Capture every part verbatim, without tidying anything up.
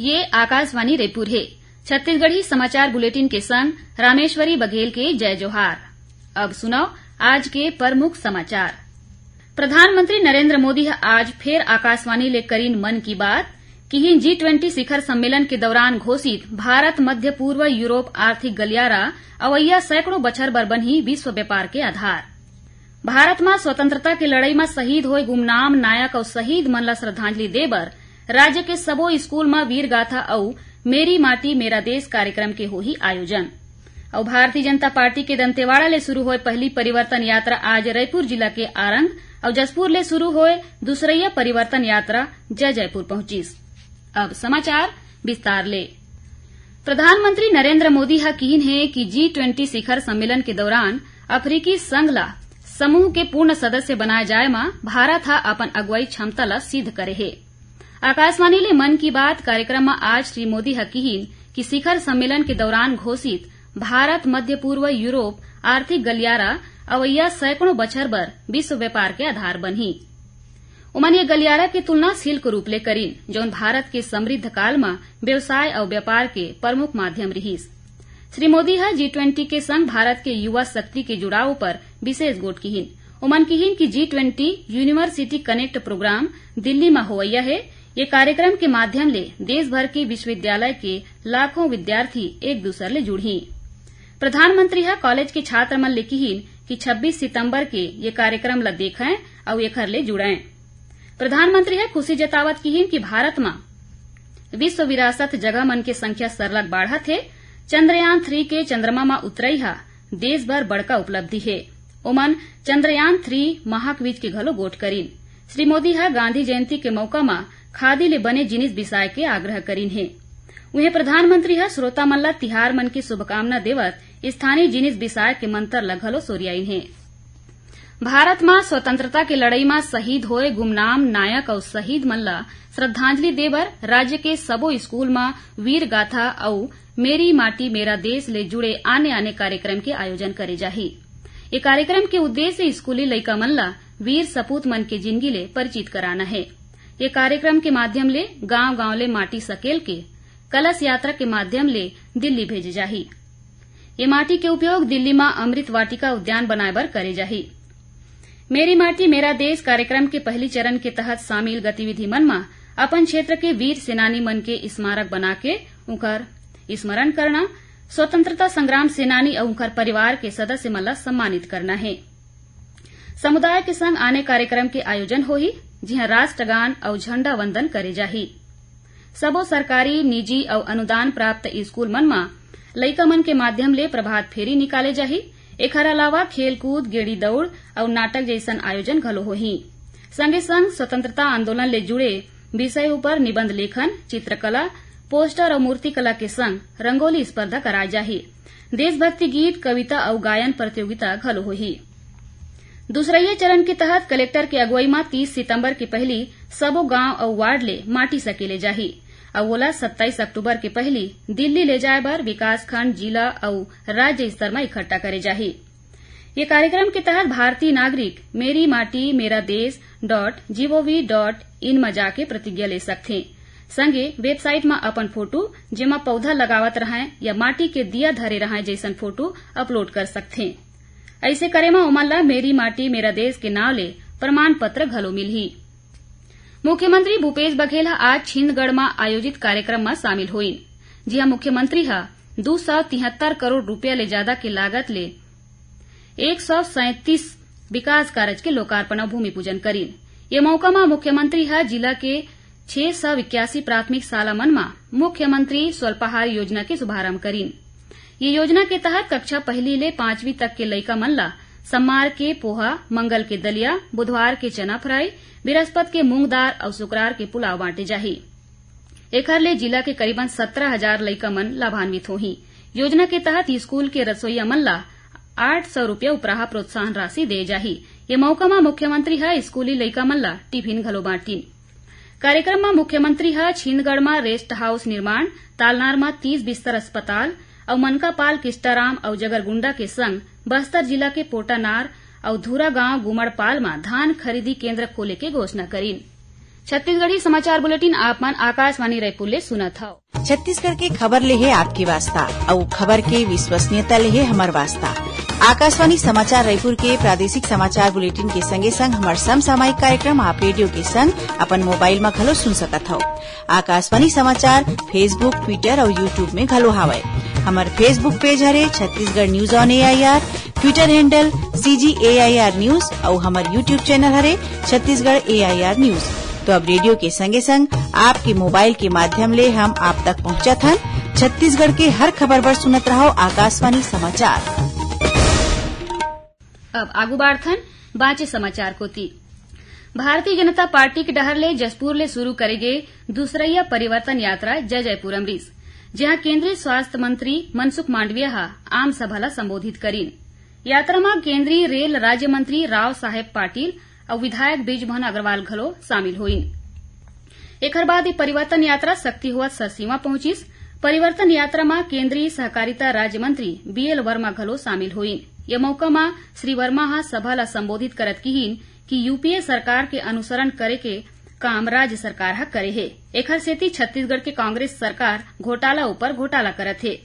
ये आकाशवाणी रायपुर हे। छत्तीसगढ़ी समाचार बुलेटिन के संग रामेश्वरी बघेल के जय जोहार। अब सुनव आज के प्रमुख समाचार। प्रधानमंत्री नरेंद्र मोदी ह आज फेर आकाशवाणी ले करीन मन की बात, किहिन जी ट्वेंटी शिखर सम्मेलन के दौरान घोषित भारत मध्य पूर्व यूरोप आर्थिक गलियारा अवइया सैकड़ों बछर बर बनही विश्व व्यापार के आधार। भारत म स्वतंत्रता के लड़ई म शहीद होए गुमनाम नायक अउ शहीद मन ल श्रद्धांजलि दे बर राज्य के सबो स्कूल म वीर गाथा अउ मेरी माटी मेरा देश कार्यक्रम के होही आयोजन। अउ भारतीय जनता पार्टी के दंतेवाड़ा ले शुरू होए पहली परिवर्तन यात्रा आज रायपुर जिला के आरंग अउ जशपुर ले शुरू होए दूसरइया परिवर्तन यात्रा जय जयपुर पहुंचिस। अब समाचार विस्तार ले। प्रधानमंत्री नरेंद्र मोदी ह किहिन हे कि जी ट्वेंटी शिखर सम्मेलन के दौरान अफ्रीकी संघ ला समूह के पूर्ण सदस्य बनाए जाए म भारत ह अपन अगुवाई क्षमता ला सिद्ध करे हे। आकाशवाणी ले मन की बात कार्यक्रम म आज श्री मोदी ह किहिन कि शिखर सम्मेलन के दौरान घोषित भारत मध्य पूर्व यूरोप आर्थिक गलियारा अवइया सैकड़ों बछर बर विश्व व्यापार के आधार बनही। ओमन ये गलियारा के तुलना सिल्क रूट ले करिन, जौन भारत के समृद्ध काल म व्यवसाय अउ व्यापार के प्रमुख माध्यम रिहिस। श्री मोदी ह जी ट्वेंटी के संग भारत के युवा शक्ति के जुड़ाव पर विशेष गोठ किहिन। ओमन किहिन कि G twenty university connect programme Delhi म होवइया हे। ये कार्यक्रम के माध्यम ले देश भर के विश्वविद्यालय के लाखों विद्यार्थी एक दूसर ले जुड़ही। प्रधानमंत्री ह कॉलेज के छात्र मन ले किहिन कि छब्बीस सितंबर के ये कार्यक्रम ल देखंय अउ एखर ले जुड़ंय। प्रधानमंत्री ह खुशी जतावत किहिन कि भारत म विश्व विरासत जगह मन के संख्या सरलग बाढ़त हे। चंद्रयान थ्री के चंद्रमा म उतरई ह देश बर बड़का उपलब्धि हे। ओमन चंद्रयान थ्री महाक्विज के घलो गोठ करिन। श्री मोदी ह गांधी जयंती के मौका म खादी ले बने जिनिस बिसाए के आग्रह करिन हे। उहें, प्रधानमंत्री ह श्रोता मन ल तिहार मन के शुभकामना देवत स्थानीय जिनिस बिसाए के मंतर ल घलो सोरियाइन हे। भारत म स्वतंत्रता के लड़ई म शहीद होए गुमनाम नायक अउ शहीद मन ल श्रद्धांजलि दे बर राज्य के सबो स्कूल म वीर गाथा अउ मेरी माटी मेरा देश ले जुड़े आने-आने कार्यक्रम के आयोजन करे जाही। ये कार्यक्रम के उद्देश्य स्कूली लइका मन ल वीर सपूत मन के जिनगी ले परिचित कराना हे। ये कार्यक्रम के माध्यम ले गांव-गांव ले माटी सकेल के कलश यात्रा के माध्यम ले दिल्ली भेजे जाही। ये माटी के उपयोग दिल्ली म अमृत वाटिका उद्यान बनाए बर करे जाही। मेरी माटी मेरा देश कार्यक्रम के पहली चरण के तहत शामिल गतिविधि मन म अपन क्षेत्र के वीर सेनानी मन के स्मारक बना के उंकर स्मरण करना, स्वतंत्रता संग्राम सेनानी अउ उंकर परिवार के सदस्य मन ल सम्मानित करना हे। समुदाय के संग आने कार्यक्रम के आयोजन होही, जिहां राष्ट्रगान अउ झंडा वंदन करे जाही। सबो सरकारी, निजी अउ अनुदान प्राप्त स्कूल मन म लइका मन के माध्यम ले प्रभात फेरी निकाले जाही। एखर अलावा खेलकूद, गेड़ी दउड़ अउ नाटक जइसन आयोजन घलो होही। संगे संग स्वतंत्रता आंदोलन ले जुड़े विषय उपर निबंध लेखन, चित्रकला, पोस्टर अउ मूर्तिकला के संग रंगोली स्पर्धा कराए जाही। देशभक्ति गीत, कविता अउ गायन प्रतियोगिता घलो होही। दूसरइया चरण के तहत कलेक्टर के अगुवई म तीस सितंबर के पहिली सबो गांव अउ वार्ड ले माटी सकेले जाही अउ ओला सत्ताईस अक्टूबर के पहिली दिल्ली ले जाए बर विकासखंड, जिला अउ राज्य स्तर म इकट्ठा करे जाही। ये कार्यक्रम के तहत भारतीय नागरिक मेरी माटी मेरा देश डॉट जीओवी डॉट इन म जाके प्रतिज्ञा ले सकथे। संगे वेबसाइट म अपन फोटो, जेमा पौधा लगावत रहय या माटी के दिया धरे रहय जइसन फोटो अपलोड कर सकथे। अइसे करे म ओमन ल मेरी माटी मेरा देश के नांव ले प्रमाण पत्र घलो मिलही। मुख्यमंत्री भूपेश बघेल ह आज छिंदगढ़ म आयोजित कार्यक्रम म शामिल होइन, जिहां मुख्यमंत्री ह दू सौ तिहत्तर करोड़ रूपिया ले जादा के लागत ले एक सौ सैंतीस विकास कारज के लोकार्पण अउ भूमि पूजन करिन। ये मौका म मुख्यमंत्री ह जिला के छह सौ इक्यासी प्राथमिक शाला मन म मुख्यमंत्री स्वल्पाहार योजना के शुभारंभ करिन। ये योजना के तहत कक्षा पहली ले पांचवीं तक के लइका मन ल सम्मार के पोहा, मंगल के दलिया, बुधवार के चना फ्राई, बिरस्पत के मूंग दार अउ शुक्रार के पुलाव बांटे जाही। एखर ले जिला के करीबन सत्रह हजार लइका मन लाभान्वित होही। योजना के तहत स्कूल के रसोईया मन ल आठ सौ रुपया उपराहा प्रोत्साहन राशि दे जाही। ये मौका म मुख्यमंत्री ह स्कूली लइका मन ल टिफिन घलो बांटिन। कार्यक्रम म मुख्यमंत्री ह छिंदगढ़ म रेस्ट हाउस निर्माण, तालनार म तीस बिस्तर अस्पताल अउ मनकापाल, किस्टाराम अउ जगरगुंडा के संग बस्तर जिला के पोटानार अउ धुरागांव गुमड़पाल म धान खरीदी केंद्र खोले के घोषणा करिन। छत्तीसगढ़ी समाचार बुलेटिन आप मन आकाशवाणी रायपुर ले सुनत हव। छत्तीसगढ़ के खबर ले हे आपके वास्ता, अउ खबर के विश्वसनीयता ले हे हमर वास्ता। आकाशवाणी समाचार रायपुर के प्रादेशिक समाचार बुलेटिन के संगे संग हमर समसामयिक कार्यक्रम आप रेडियो के संग अपन मोबाइल म घलो सुन सकत हव। आकाशवाणी समाचार Facebook, Twitter अउ YouTube में घलो हावय। हमर Facebook page हरे Chhattisgarh news on A I R, Twitter handle C G A I R news अउ हमर YouTube channel हरे Chhattisgarh A I R news। तो अब रेडियो के संगे संग आपके मोबाइल के माध्यम ले हम आप तक पहुंचत हन। छत्तीसगढ़ के हर खबर बर सुनत रहव आकाशवाणी समाचार। अब आगू बाढ़थन बांचे समाचार कोति। भारतीय जनता पार्टी के डहर ले जशपुर ले शुरू करे गे दूसरइया परिवर्तन यात्रा जय जयपुर अमरीश, जिहां केंद्रीय स्वास्थ्य मंत्री मनसुख मांडविया ह आम सभा ल संबोधित करीन। यात्रा म केंद्रीय रेल राज्य मंत्री राव साहेब पाटिल अउ विधायक बृजमोहन अग्रवाल घलो शामिल होइन। एखर बाद ये परिवर्तन यात्रा सक्ती होवत सरसीवा पहुंचिस। परिवर्तन यात्रा म केंद्रीय सहकारिता राज्य मंत्री B L वर्मा घलो शामिल होइन। ये मौका म श्री वर्मा ह सभा ल संबोधित करत किहीन कि U P A सरकार के अनुसरण करे के काम राज्य सरकार ह करे हे। एखर सेती छत्तीसगढ़ के कांग्रेस सरकार घोटाला ऊपर घोटाला करत हे।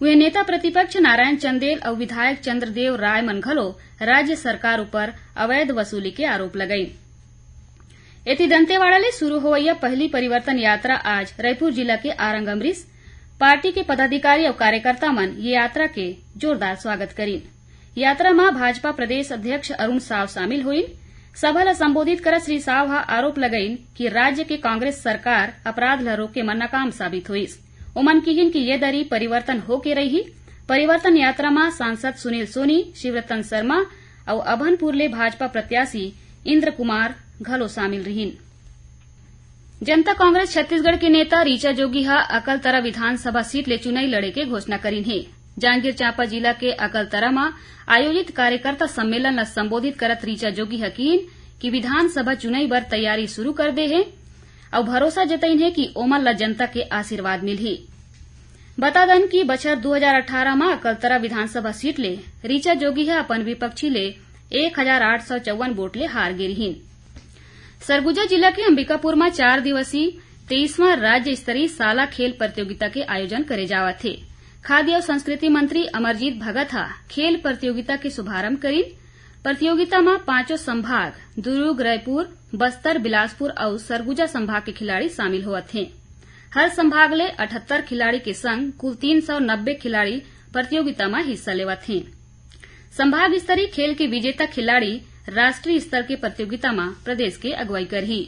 उहें, नेता प्रतिपक्ष नारायण चंदेल अउ विधायक चंद्रदेव राय मन घलो राज्य सरकार ऊपर अवैध वसूली के आरोप लगाइन। एती, दंतेवाड़ा ले शुरू होवइया पहली परिवर्तन यात्रा आज रायपुर जिला के आरंग अमरीश। पार्टी के पदाधिकारी अउ कार्यकर्ता मन ये यात्रा के जोरदार स्वागत करीन। यात्रा म भाजपा प्रदेश अध्यक्ष अरुण साव शामिल होइन। सभा ल संबोधित करत श्री साव ह आरोप लगाइन कि राज्य के कांग्रेस सरकार अपराध ल रोके म नाकाम साबित होइस। ओमन किहीन कि ये दरी परिवर्तन होके रही। परिवर्तन यात्रा म सांसद सुनील सोनी, शिवरतन शर्मा अउ अभनपुर ले भाजपा प्रत्याशी इंद्र कुमार घलो शामिल रिहीन। जनता कांग्रेस छत्तीसगढ़ के नेता ऋचा जोगी ह अकलतरा विधानसभा सीट ले चुनई लड़े के घोषणा करीन हे। जांजगीर चांपा जिला के अकलतरा म आयोजित कार्यकर्ता सम्मेलन ल संबोधित करत ऋचा जोगी ह किहीन कि विधानसभा चुनई बर तैयारी शुरू कर दे हे अउ भरोसा जतईन हे कि ओमन ल जनता के आशीर्वाद मिलही। बता दन कि बछर दू हजार अठारह म अकलतरा विधानसभा सीट ले ऋचा जोगी ह अपन विपक्षी ले एक हजार आठ सौ चौवन वोट ले हार गे रिहीन। सरगुजा जिला के अंबिकापुर म चार दिवसीय तेईसवां राज्य स्तरीय साला खेल प्रतियोगिता के आयोजन करे जावत हे। खाद्य अउ संस्कृति मंत्री अमरजीत भगत ह खेल प्रतियोगिता के शुभारंभ करीन। प्रतियोगिता म पांचों संभाग, दुर्ग, रायपुर, बस्तर, बिलासपुर अउ सरगुजा संभाग के खिलाड़ी शामिल होवत हें। हर संभाग ले अठहत्तर खिलाड़ी के संग कुल तीन सौ नब्बे खिलाड़ी प्रतियोगिता म हिस्सा लेवत हें। संभाग स्तरीय खेल के विजेता खिलाड़ी राष्ट्रीय स्तर के प्रतियोगिता म प्रदेश के अगुवाई करही।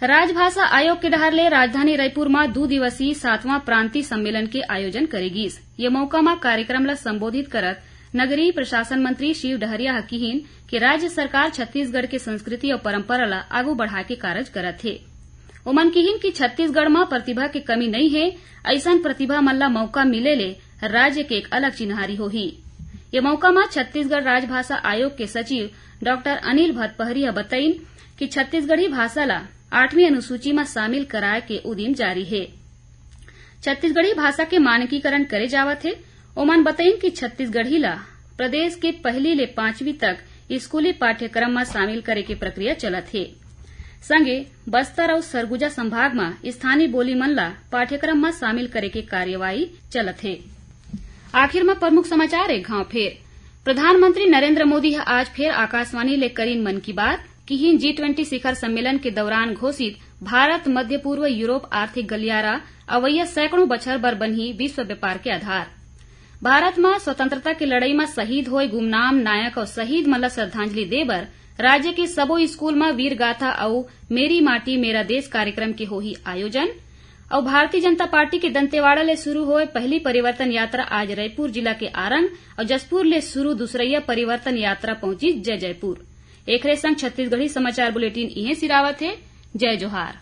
राजभाषा आयोग के डहार ले राजधानी रायपुर म दू दिवसीय सातवां प्रांतीय सम्मेलन के आयोजन करे गीस। ये मौका म कार्यक्रम ल संबोधित करत नगरीय प्रशासन मंत्री शिव डहरिया ह किहीन कि राज्य सरकार छत्तीसगढ़ के संस्कृति अउ परंपरा ल आगू बढ़ाए के कारज करत हे। ओमन किहीन कि छत्तीसगढ़ म प्रतिभा के कमी नइ हे, अइसन प्रतिभा मन ल मौका मिले ले राज्य के एक अलग चिन्हारी होही। ये मौका म छत्तीसगढ़ राजभाषा आयोग के सचिव डॉक्टर अनिल भतपहरी ह बतईन कि छत्तीसगढ़ी भाषा ल आठवीं अनुसूची म शामिल कराए के उदिम जारी हे। छत्तीसगढ़ी भाषा के मानकीकरण करे जावत हे। ओमन बतईन कि छत्तीसगढ़ी ल प्रदेश के पहली ले पांचवीं तक स्कूली पाठ्यक्रम म शामिल करे के प्रक्रिया चलत हे। संगे बस्तर अउ सरगुजा संभाग म स्थानीय बोली मन ल पाठ्यक्रम म शामिल करे के कार्यवाही चलत हे। आखिर म प्रमुख समाचार एक घांव फेर। प्रधानमंत्री नरेंद्र मोदी ह आज फेर आकाशवाणी ले करीन मन की बात, किहीन G twenty शिखर सम्मेलन के दौरान घोषित भारत मध्य पूर्व यूरोप आर्थिक गलियारा अवइया सैकड़ों बछर बर बनही विश्व व्यापार के आधार। भारत म स्वतंत्रता के लड़ई म शहीद होए गुमनाम नायक अउ शहीद मन ल श्रद्धांजलि दे बर राज्य के सबो स्कूल म वीर गाथा अउ मेरी माटी मेरा देश कार्यक्रम के होही आयोजन। अउ भारतीय जनता पार्टी के दंतेवाड़ा ले शुरू होए पहली परिवर्तन यात्रा आज रायपुर जिला के आरंग अउ जशपुर ले शुरू दूसरइया परिवर्तन यात्रा पहुंची जय जयपुर। एखरे संग छत्तीसगढ़ी समाचार बुलेटिन इहें सिरावत हे। जय जोहार।